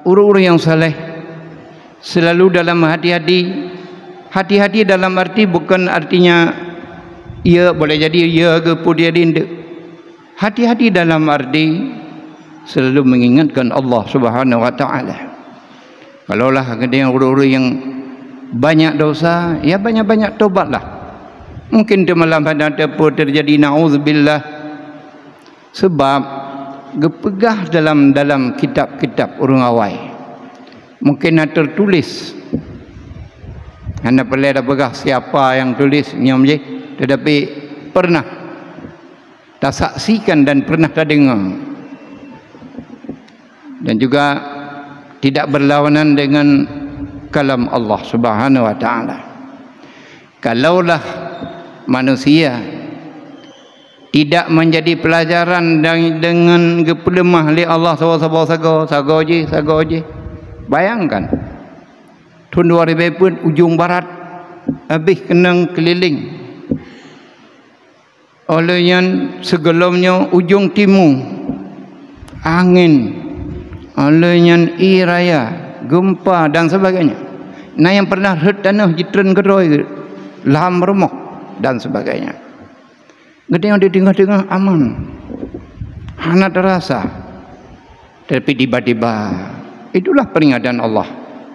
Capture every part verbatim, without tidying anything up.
Ureuëng-ureuëng nyang saleh selalu dalam hati-hati. Hati-hati dalam arti bukan artinya ia boleh jadi ia geupeu dia dindek. Hati-hati dalam arti selalu mengingatkan Allah Subhanahu wa Taala. Kalaulah geutanyoe ureuëng-ureuëng nyang banyak dosa, ya banyak-banyak tobatlah. Mungkin teumalam hana teupeu terjadi, naudzubillah. Sebab geupeugah dalam, dalam kitab-kitab ureuëng awai. Mungkin na tertulis. Hana peureulée tapeugah siapa nyang tulis nyoe jih, tetapi pernah tasaksikan dan pernah tadeungoe. Dan juga tidak berlawanan dengan kalam Allah Subhanahu wa Taala. Kalaulah manusia tidak menjadi pelajaran dan dengan geupeuleumah lé Allah saboh-saboh sagoe, sagoe jih, sagoe jih. Bayangkan, thon dua ribée peuet ujong barat habéh keunong keulileng. Óh lheueh nyan sigohlom nyoe ujong timu, angén, óh lheueh nyan ie raya, geumpa dan sebagainya. Na nyang pernah rhot tanoh jitreun keudroe lam rumoh dan sebagainya. Geutanyoe di teungoh-teungoh aman, hana terasa. Tapi tiba-tiba, itulah peringatan Allah.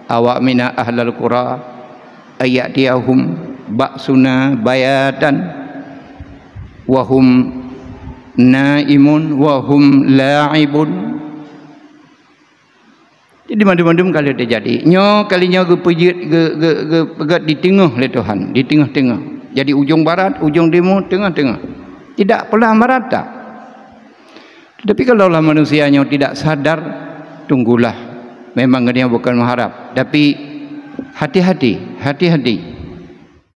"Awa amina ahlal qura ayyatiyahum ba'suna bayatan wahum naimun wahum la'ibun." Jadi mandum-mandum kali terjadi. Nyoe kali nyoe geupeujeuet, ge-, ge-, geupeugét di teungoh lé Tuhan, di teungoh-teungoh. Jadi ujong barat, ujong timu, teungoh-teungoh. Tidak pernah merata. Tetapi kalaulah manusia nyoe tidak sadar, tunggulah. Memang dia bukan mengharap. Tapi hati-hati, hati-hati.